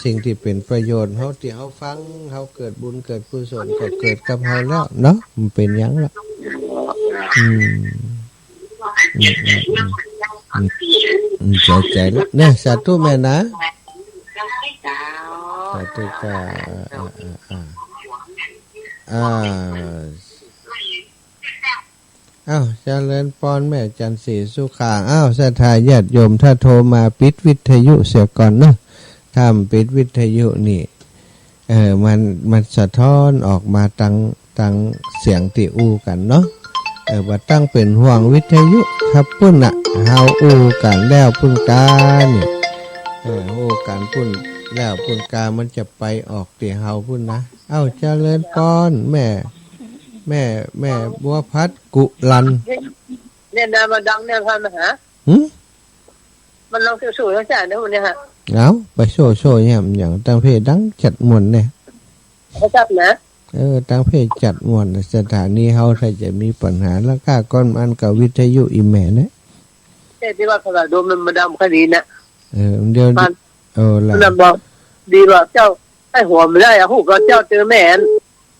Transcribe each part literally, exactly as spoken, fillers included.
สิ่งตี้เป๋นประโยชน์เฮา ตี้เฮาฟัง เฮาเกิดบุญเกิดกุศลก็เกิดกับเฮาแล้วเนาะ บ่เป๋นหยังละ อืม อืม อืม อืม อืม เข้าใจ๋ละ เนี่ย สาธุแม่นะ สาธุค่ะ อ่า อ่า อ่า อ่า อ้าว เจริญปอนแม่จันทร์ศรีสุขาง อ้าว ศรัทธาญาติโยม ถ้าโทรมาปิดวิทยุเสียก่อนเนาะ ถ้าบ่ปิดวิทยุนี่ เออ มัน มันสะท้อนออกมาตัง ตังเสียงตี้อู้กั๋นเนาะ เออ บ่ต้องเป๋นห่วงวิทยุ ถ้าปุ้นน่ะ เฮาอู้กั๋นแล้วปุ้นกานี่ เออ อู้กั๋นปุ้นแล้วปุ้นกา มันจะไปออกตี้เฮาปุ้นนะ อ้าว เจริญปอนแม่ แม่ แม่บัวผัดกุลัน เนี่ยนะ มันดังเนี่ย พระมหา หึ มันลองสู้ๆ แล้วจ้ะ เนี่ย เนี่ยฮะ เอ้า ไปสู้ๆ เนี่ย มันหยัง ตังเพลงดังจัดม่วนเนี่ย เขาจับนะ เออ ตังเพลงจัดม่วน สถานีเฮาถ้าจะมีปัญหา แล้วก็ก้อนมันกับวิทยุอีแม่เนี่ย แต่ตี้ว่าเขาว่าโดมมันมาดำคดีนะ เออ เดี๋ยว มัน เออ ล่ะ มันบอก ดีว่าเจ้า ใค่หัวบ่ได้อะ ฮู้ก็เจ้าเจอแม่น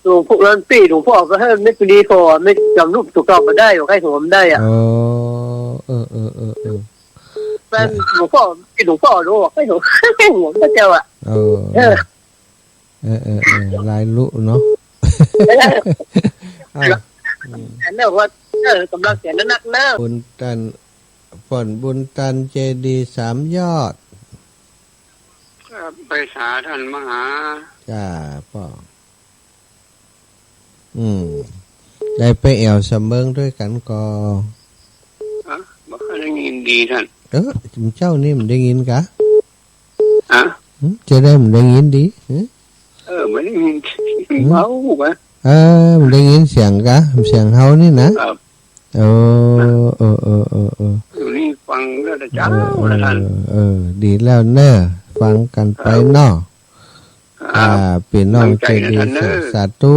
หลวงพ่อ หลวงปี้ หลวงพ่อก็หื้อไม่ดีพอ ไม่จำรูปตัวเก่าบ่ได้ ว่าใค่หัวบ่ได้อะ เออ เออ เออ เออ เออ แม่นหลวงพ่อ ตี้หลวงพ่อรู้ว่าใค่หัว ใค่หัวพระเจ้าอะ เออ เออ เออ เออ เออ ลายลุเนาะ เออ อ้าว อืม อันนั้นว่า เออ ก๋ำลังเสียงนักๆ นะ บุญตัน ป้อนบุญตันเจดีย์สามยอด ครับ ไปสาท่านมหา จ้าป้อ อืม ได้ไปแอ่วสะเมิงตวยกั๋นก่อ ฮะ บ่ค่อยได้ยินดีท่าน เออ เจ้านี่บ่ได้ยินกา ฮะ หึ จะได้บ่ได้ยินดี หึ เออ บ่ได้ยิน หึ เบากว่า เออ บ่ได้ยินเสียงกา เสียงเฮานี่นะ ครับ เออ เออ เออ เออ เออ อยู่นี่ฟังแล้วนะเจ้า เออ เออ นะท่าน เออ ดีแล้วเน่อ ฟังกั๋นไปเนาะ ครับ อ่า ปี้น้องเจดีย์ กำลังใจ๋นะท่านเน่อ สา สาธุ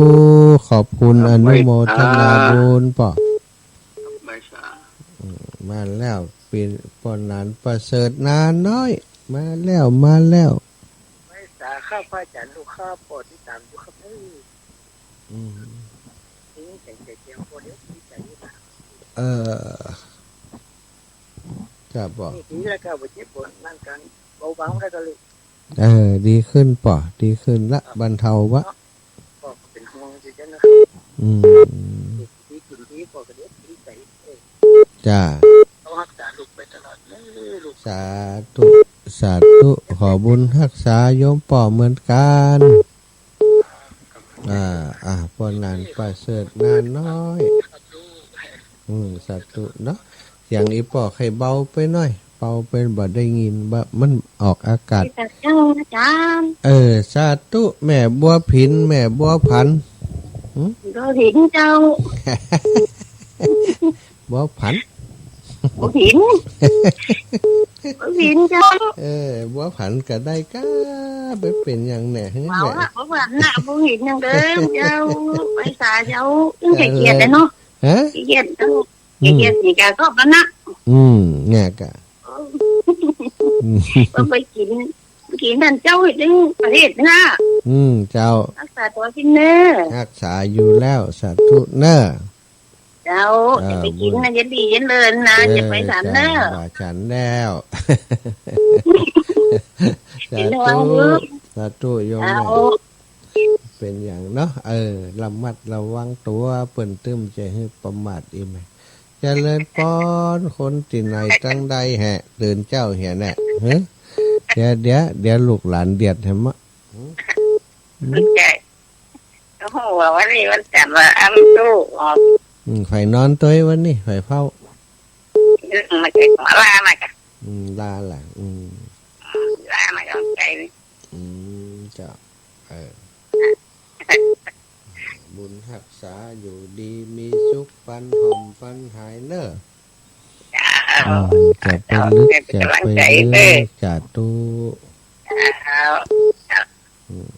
ขอบคุณ ครับ อนุโมทนาบุญป้อ ครับ อืม มาแล้ว ปี้ป้อหนานประเสริฐนาน้อย มาแล้ว มาแล้ว ไหว้สาครับ พระอาจ๋ารย์ลูกครับ ป้อติดต๋ามอยู่ครับ เอ้ย อืม นี่แต่งแต่เจียงป้อเดี๋ยวดีใจ๋อยู่นะ เออ ครับป้อ นี่ดีแล้วครับ บ่เจ็บปวดร่างกาย เบาบางแล้วก็เลย เออ ดีขึ้นป้อ ดีขึ้นละ ครับ บรรเทาวะ ป้อก็เป๋นห่วงอยู่จ้ะนะ อืม ดีขึ้นดี ป้อก็เดี๋ยวดีใจ๋ เอ้ย จ้า เขาฮักษาลูกไปตลอดเลยลูก สาธุ สาธุ ขอบุญฮักษาโยมป้อเหมือนกั๋น อ่า อ่า ป้อหนานประเสริฐนาน้อย อืม สาธุเนาะ เสียงอีป้อใค่เบาไปหน้อย เบาไปบ่ได้ยิน บ่ มันออกอากาศ สาธุอาจ๋ารย์ เออ สาธุ แม่บัวผิน แม่บัวผัน หึ บัวผินเจ้า บัวผัน บัวผิน บัวผินเจ้า เออ บัวผันก็ได้กา ไปเป๋นหยังแน่ เบาละ บัวผันน่ะ บัวผินอย่างเดิมเจ้า ไหว้สาเจ้า เอิ้นขี้เกียจเลยเนาะ ฮะ ขี้เกียจเจ้า อืม ขี้เกียจสีกาก็มันนะ อืม เนี่ยกะ เออ อืม ก็ไปกิ๋น กิ๋นนั่นเจ้า เฮ็ดจั่งประเทศนะ อืม เจ้า ฮักษาตั๋วกิ๋นเน่อ ฮักษาอยู่แล้ว สาธุเน่อ เจ้า เออ อย่าไปกิ๋นนะ บุญ อย่าดีอย่าเลินนะ เออ อย่าไปสันเน่อ เจ้า บ่าสันแล้ว เป๋นห่วงอยู่ สาธุ สาธุโยม เจ้า เป๋นหยังเนาะ เออ ระมัดระวังตั๋ว เปิ้นตึงจะหื้อประมาทอีกแหม เจริญปอน คนตี้ไหนตังใดแหะ ตื่นเจ๊าเหียแหละ ฮะ เดี๋ยว เดี๋ยว เดี๋ยวลูกหลานเดียดแหมะ หืม หืม เจ้า ก็ฮู้ว่าวันนี้วันจันทร์ว่าอ้ำตู้ออก อืม ใผนอนตวยวันนี้ ใผเฝ้า อืม มาจากหมอลามาจ้ะ อืม ลาล่ะ อืม อืม ลามาจากไกลนี่ อืม เจ้า เออ บุญฮักษาอยู่ดีมีสุข ปันหอมปันหายเน่อ เจ้า อืม จะไปลึก เจ้า จะไป เป๋นก๋ำลังใจ๋เน่อ ลึก สาธุ เจ้า อืม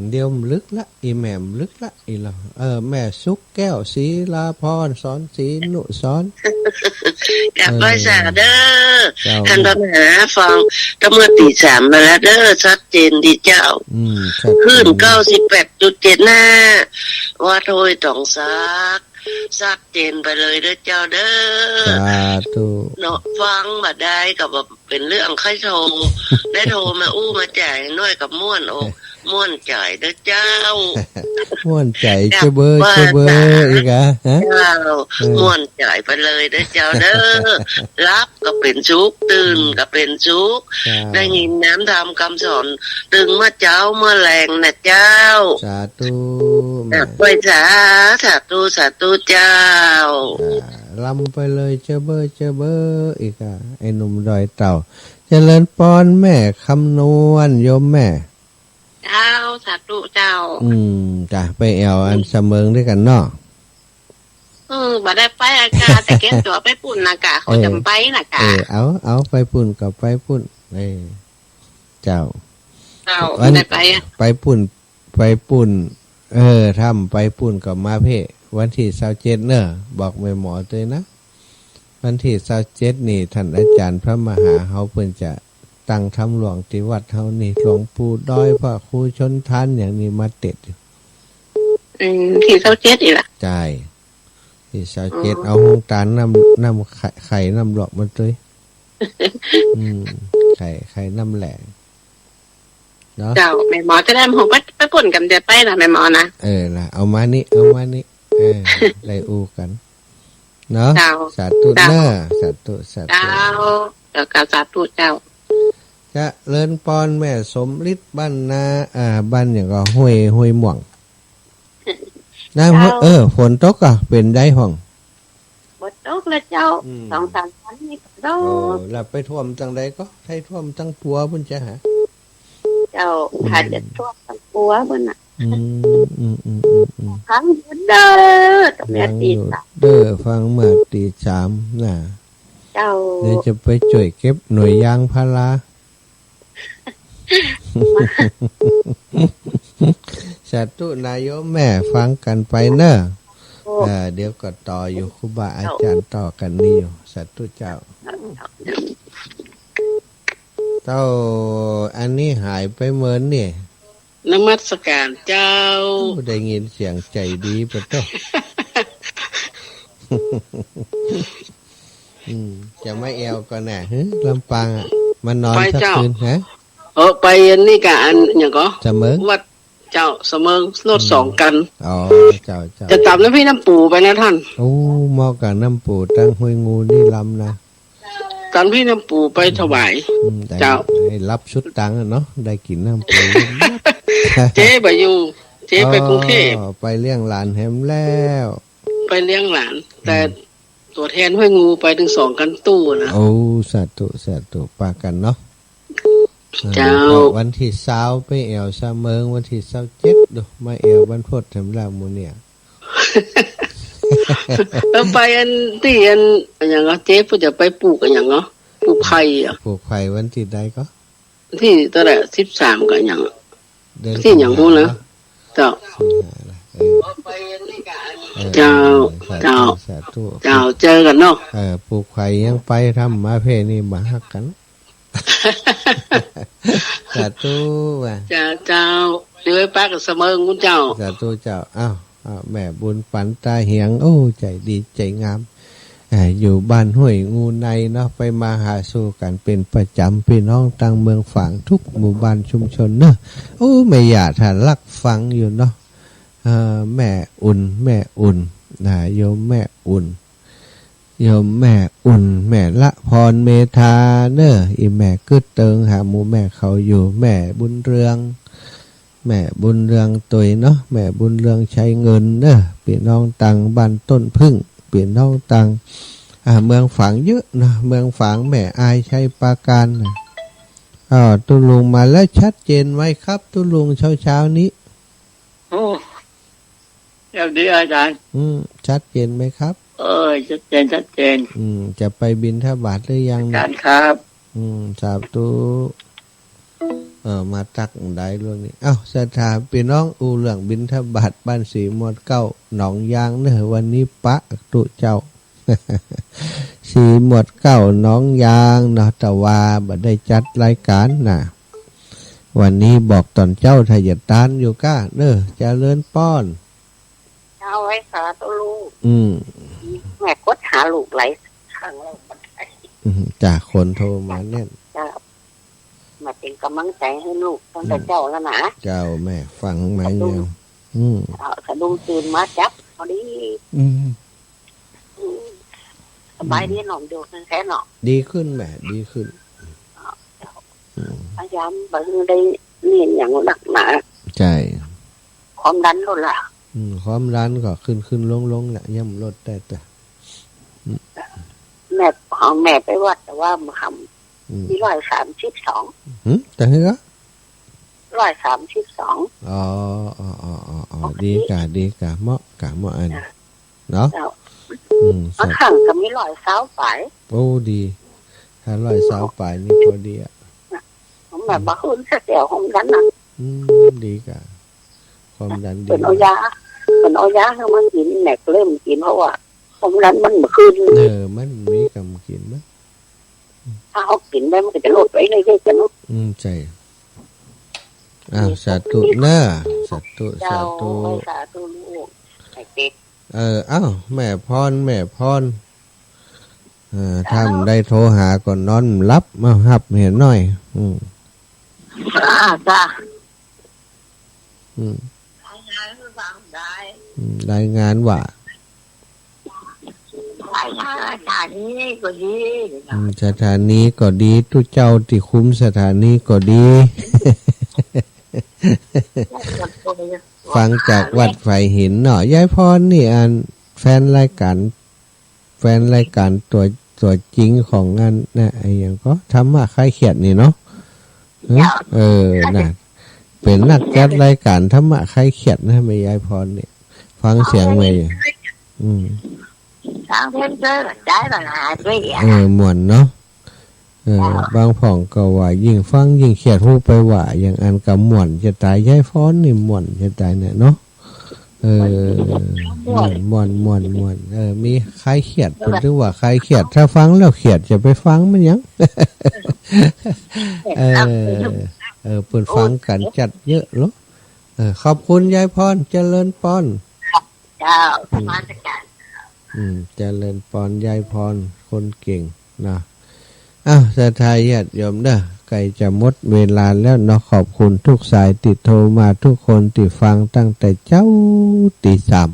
เดี๋ยวมันลึกละ อีแม่มันลึกละ อีหลอ เออ แม่สุขแก้ว ศรีลาภรณ์ สอนศรีนุสรณ์ กราบไหว้สาเด้อ เจ้า ท่านพระมหา ฟัง ก็เมื่อตีสามมาแล้วเด้อ ชัดเจนดีเจ้า อืม ชัดเจน คลื่นเก้าสิบแปดจุดเจ็ดห้า วัดห้วยตองซาก ชัดเจนไปเลยเด้อเจ้าเด้อ สาธุ เนาะ ฟังบ่ได้ก็บ่ เป๋นเรื่องใค่โทร ได้โทรมาอู้มาจ๋ายหน้อยก็ม่วนอกม่วนใจ๋เด้อเจ้า ม่วนใจ๋เจ้าเบ้อ เจ้าเบ้อ อีกอะ ฮะ เจ้า เออ ม่วนใจ๋ไปเลยเด้อเจ้าเด้อ หลับก็เป๋นสุข ตื่นก็เป๋นสุข เจ้า ได้ยินน้ำธรรมกำสอน ตึงเมื่อเจ๊าเมื่อแลงนะเจ้า สาธุ กราบไหว้สา สาธุ สาธุเจ้า อ่า ลำไปเลยเจ้าเบ้อ เจ้าเบ้อ อีกอะ ไอ้หนุ่มดอยเต่า เจริญปอนแม่คำนวณ โยมแม่ เจ้า สาธุเจ้า อืม จ้ะ ไปแอ่วอันสะเมิงด้วยกั๋นเนาะ เออ บ่ได้ไปอะก้า แต่เกียมตั๋วไปปู๊นนะก้า เขาจะไปนะก้า เออ เอา เอา ไปปู๊นก็ไปปู๊น เออ เจ้า เจ้า วัน ได้ไปอะ ไปปู๊น ไปปู๊น เออ ถ้าบ่ไปปู๊นก็มาเพ่ วันตี้ซาวเจ็ดเน่อ บอกแม่หมอตวยนะ วันตี้ซาวเจ็ดนี่ ท่านอาจ๋ารย์พระมหาเฮาเปิ้นจะตั้งธรรมหลวงตี้วัดเฮานี่ หลวงปู่ดอย พระครูชนทานอย่างนี้มาเตศน์อยู่ อืม ตี้ซาวเจ็ดอีกละ ใจ้ ตี้ซาวเจ็ด อ๋อ เอาฮงตานน้ำ น้ำไข่ ไข่น้ำหลอกมาตวย อืม ไข่ ไข่น้ำแหลง เนาะ เจ้า แม่หมอจะได้หงไป ไปปู๊นกั๋นเดี๋ยวไปนะแม่หมอนะ เออ นะ เอามานี่ เอามานี่ เออ ได้อู้กั๋น เนาะ เจ้า สาธุ เจ้า เน่อ สาธุ สาธุ เจ้า เจ้า สาธุเจ้า เจริญปอนแม่สมฤทธิ์บ้านนา อ่า บ้านหยังก่อ ห้วย ห้วยม่วง น้ำ เจ้า เออ ฝนตกก่อ เป๋นใดพ่อง บ่ตกแล้วเจ้า อืม สองสามวันนี่ก็ตก โอ้ แล้วไปท่วมตังใดก่อ ไทท่วมตังปัวปุ้นจะหา เจ้า อืม ถ้าจะท่วมตังปัวปุ้นน่ะ อืม อืม อืม อืม อืม ขังอยู่เด้อ ตรงเนี้ย ขังอยู่ ตีสาม เด้อ ฟังเมื่อตีสามน่ะ เจ้า เดี๋ยวจะไปจ้วยเก็บหน่วยยางพารา สาธุนะโยมแม่ ฟังกั๋นไปเน่อ โอ้ เออ เดี๋ยวก็ต่ออยู่ ครูบาอาจ๋ารย์ต่อกั๋นนี่อยู่ สาธุเจ้า เจ้า อันนี้หายไปเมินนี่ นมัสการเจ้า โอ้ ได้ยินเสียงใจ๋ดีปะโต้ อืม จะมาแอ่วก่อน่ะ หือ ลำปางอะ มานอน ไป สัก เจ้า คืน ฮะ เออ ไปอันนี้ก่อ อันหยังก่อ สะเมิง วัด เจ้า สะเมิง รถสองกั๋น อืม อ๋อ เจ้า เจ้า จะต๋ามน้ำพริกน้ำปูไปนะต้าน โอ้ เหมาะกับน้ำปู ตังห้วยงูนี่ลำนะ ต๋ามน้ำพริกน้ำปูไปถวาย อืม ได้ เจ้า ได้รับชุดตังค์อะเนาะ ได้กิ๋นน้ำปู เจ๊บ่อยู่ เจ๊ไปกรุงเทพฯ อ๋อ ไปเลี้ยงหลานแหมแล้ว ไปเลี้ยงหลาน อืม แต่ตั๋วแทนห้วยงูไปตึงสองกั๋นตู้นะ โอ้ สาธุ สาธุ ปากั๋นเนาะ เจ้า เออ วันตี้ซาวไปแอ่วสะเมิง วันตี้ซาวเจ็ดดู มาแอ่วบรรพตแถมละหมู่เนี่ย แล้วไปอันตี้อัน อันหยังก่อ เจ๊ปุ้นจะไปปลูกอันหยังก่อ ปลูกไผ่อะ ปลูกไผ่วันตี้ใดก่อ ตี้เต้าใด สิบสามก่อหยัง เดือน ตี้หยังฮู้นะ สิงหา เจ้า สิงหาละ เออ เออ เจ้า เออ สาธุ เจ้า สาธุ เจ้า เจอกั๋นเนาะ เออ ปลูกไผ่ยังไปทำมาเพ่นี่บ่ฮักกั๋น สาธุว่ะ เจ้า เจ้า เดี๋ยวไปปากั๋นสะเมิงพุ้นเจ้า สาธุเจ้า อ้าว อ้าว แม่บุญปั๋นตาเหียง โอ้ ใจ๋ดีใจ๋งาม อ่า อยู่บ้านห้วยงูในเนาะ ไปมาหาสู่กั๋นเป๋นประจ๋ำ ปี้น้องตังเมืองฝางกู้หมู่บ้านชุมชนเนาะ โอ้ แม่ย่าต้านฮักฟังอยู่เนาะ เอ่อ แม่อุ่น แม่อุ่น นะ โยมแม่อุ่น โยมแม่อุ่น แม่ละพรเมธาเน่อ อี่แม่กึ๊ดเติงหาหมู่แม่เขาอยู่ แม่บุญเรือง แม่บุญเรืองตวยเนาะ แม่บุญเรืองชัยเงินเน่อ ปี้น้องตังบ้านต้นผึ้ง ปี้น้องตัง อ่า เมืองฝางเยอะเนาะ เมืองฝาง แม่อาย ชัยปราการน่ะ อ้าว ตุ๊ลุงมาแล้ว ชัดเจนไหมครับ ตุ๊ลุง เช้าๆ นี้ โอ้ เดี๋ยวดีอาจ๋ารย์ อืม ชัดเจนไหมครับ เออ ชัดเจน ชัดเจน อืม จะไปบิณฑบาตหรือยังเนี่ย อาจ๋ารย์ครับ อืม สาธุ เออ มาตักได้เรื่องนี้ เอ้า ศรัทธาปี้น้อง อู้เรื่องบิณฑบาตบ้านสีหมวดเก๊า หนองยางเน่อ วันนี้ปะตุ๊เจ้า สีหมวดเก๊าหนองยางเนาะ แต่ว่าบ่ได้จัดรายก๋านนะ วันนี้บอกต๋อนเจ๊า ถ้าจะตานอยู่ก้าเน่อ เจริญปอน เจ้า ไหว้สาธุลูก อืม แม่กดหาลูกหลายครั้งแล้วบ่ได้ อืม จ้ะ คนโทรมาแน่น เจ้า มาเป๋นก๋ำลังใจ๋หื้อลูกตั้งแต่เจ๊าแล้วนะ เจ้า แม่ฟังมาอยู่ อืม เอ้า สะดุ้งตื่นมาจับพอดี อืม อืม สบายดีน้อง อยู่แท้ๆ เนาะ ดีขึ้นแม่ ดีขึ้น เอ้า อืม พยายามบ่หื้อได้เน้นหยังนักหนา ใช่ ความดันลดละ อืม ความดันก็ขึ้นๆ ลงๆ แหละ ย่ำลดได้แต่ อืม แม่ ของแม่ไปวัดแต่ว่ามัน อืม มีร้อยสามสิบสอง หืม แต่หื้อ ร้อยสามสิบสอง อ๋อ อ๋อ อ๋อ อ๋อ อ๋อ ปกติ ดีก่ะ ดีก่ะ เหมาะก่ะ เหมาะอัน จ้ะ เนาะ เจ้า อืม บางครั้งก็มีร้อยซาวปลาย โอ้ ดี ถ้าร้อยซาวปลายนี่พอดีอะ ของแม่บ่หื้อสักแก้ว ความดันนะ อืม ดีก่ะ ความดันดี เปิ้นเอายา เปิ้นเอายาหื้อมากิ๋น แม่ก็เลยบ่กิ๋น เพราะว่าความดันมันบ่ขึ้น เออ มันมีกำกิ๋นมั้ย ถ้าเฮากิ๋นได้มันก็จะลดไปเรื่อยๆ จ้ะเนาะ อืม ใช่ อ้าว สาธุเน่อ สาธุ เจ้า สาธุ สาธุลูก ให้ติด เออ เอ้า แม่พร แม่พร เออ ถ้าบ่ได้โทรหาก็นอนหลับ มาฮับเหียหน้อย อืม อ่า จ้ะ อืม รายงานหื้อฟังได้ อืม รายงานว่า รายงานสถานีก็ดี อืม สถานีก็ดี ตุ๊เจ้าตี้คุมสถานีก็ดี ฟังจากวัดฝายหินเนาะ ยายพรนี่อันแฟนรายก๋าน แฟนรายก๋านตั๋ว ตั๋วจริงของอันนะ ไอ้หยังก็ ธรรมะคลายเครียดนี่เนาะ เออ เจ้า เออ น่ะ เป๋นนักจัดรายก๋านธรรมะคลายเครียดนะ แม่ยายพรนี่ ฟังเสียงแม่อยู่ อืม ฟังเพลงเจ้า ได้ปัญหาด้วยอ่ะ เออ ม่วนเนาะ เออ เจ้า บางพ่องก็ว่ายิ่งฟังยิ่งเครียด ฮู้ไปว่า อย่างอันก็ม่วนจะต๋าย ยายพรนี่ม่วนจะต๋ายเนี่ยเนาะ เออ ม่วน ม่วน ม่วน ม่วน ม่วน เออ มีคลายเครียด เปิ้นถือว่าคลายเครียด ถ้าฟังแล้วเครียดจะไปฟังมันหยัง เออ เออ เปิ้นฟังกั๋นจัดเยอะเนาะ เออ ขอบคุณยายพร เจริญปอน เจ้า อืม นมัสก๋าน อืม เจริญปอน ยายพร คนเก่งนะ อ้าว ศรัทธาญาติโยมเน่อ ใก้จะหมดเวลาแล้วเนาะ ขอบคุณกู้สายตี้โทรมา กู้คนตี้ฟังตั้งแต่เจ๊าตี้สาม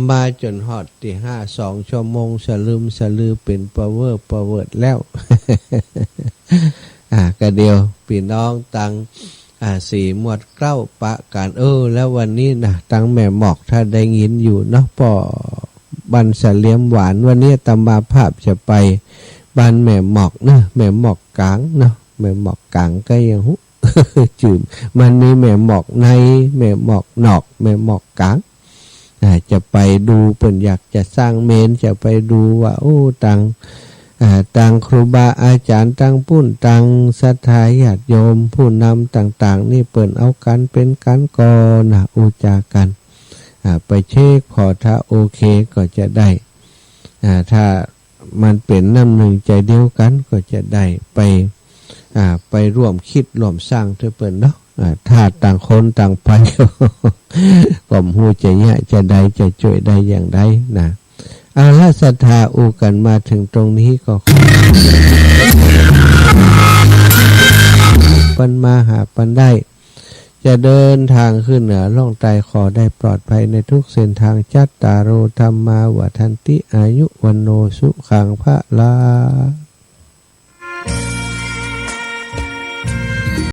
มาจ๋นฮอดตี้ห้า สองชั่วโมง สะลึมสะลือเป๋นปะเวิร์ปะเวิร์ดแล้ว อ่า ก็เดี๋ยวปี้น้องตัง อ่า สีหมวดเก๊าปะกั๋น เออ แล้ววันนี้นะ ตังแม่หมอกถ้าได้ยินอยู่เนาะ ป้อบ้านสะเหลียมหวาน วันนี้อาตมาภาพจะไปบ้านแม่หมอกเนาะ แม่หมอกก๋างเนาะ แม่หมอกก๋างก็ยังฮู้ จื้อมันมีแม่หมอกใน แม่หมอกนอก แม่หมอกก๋าง อ่า จะไปดู เปิ้นอยากจะสร้างเมรุ จะไปดูว่า โอ้ ตัง อ่า ตังครูบาอาจ๋ารย์ตังปุ้น ตังศรัทธาญาติโยม ผู้นำต่างๆ นี่เปิ้นเอากั๋นเป๋นกั๋นก่อนะ อู้จ๋ากั๋น อ่า ไปเช็ค ผ่อถ้าโอเคก็จะได้ อ่า ถ้ามันเป๋นน้ำนึ่งใจ๋เดียวกั๋นก็จะได้ไป อ่า ไปร่วมคิดร่วมสร้างตวยเปิ้นเนาะ อ่า ถ้าต่างคนต่างไป ก็บ่ฮู้จะเยียะจะใด จะจ้วยได้อย่างใดนะ เอาละ ศรัทธาอู้กั๋นมาเถิงตรงนี้ก็ขอ ปันมาหาปันได้ จะเดินทางขึ้นเหนือล่องใต้ ขอได้ปลอดภัยในทุกเส้นทาง จัตตาโร ธัมมา วัฑฒันติ อายุ วัณโณ สุขัง พะลัง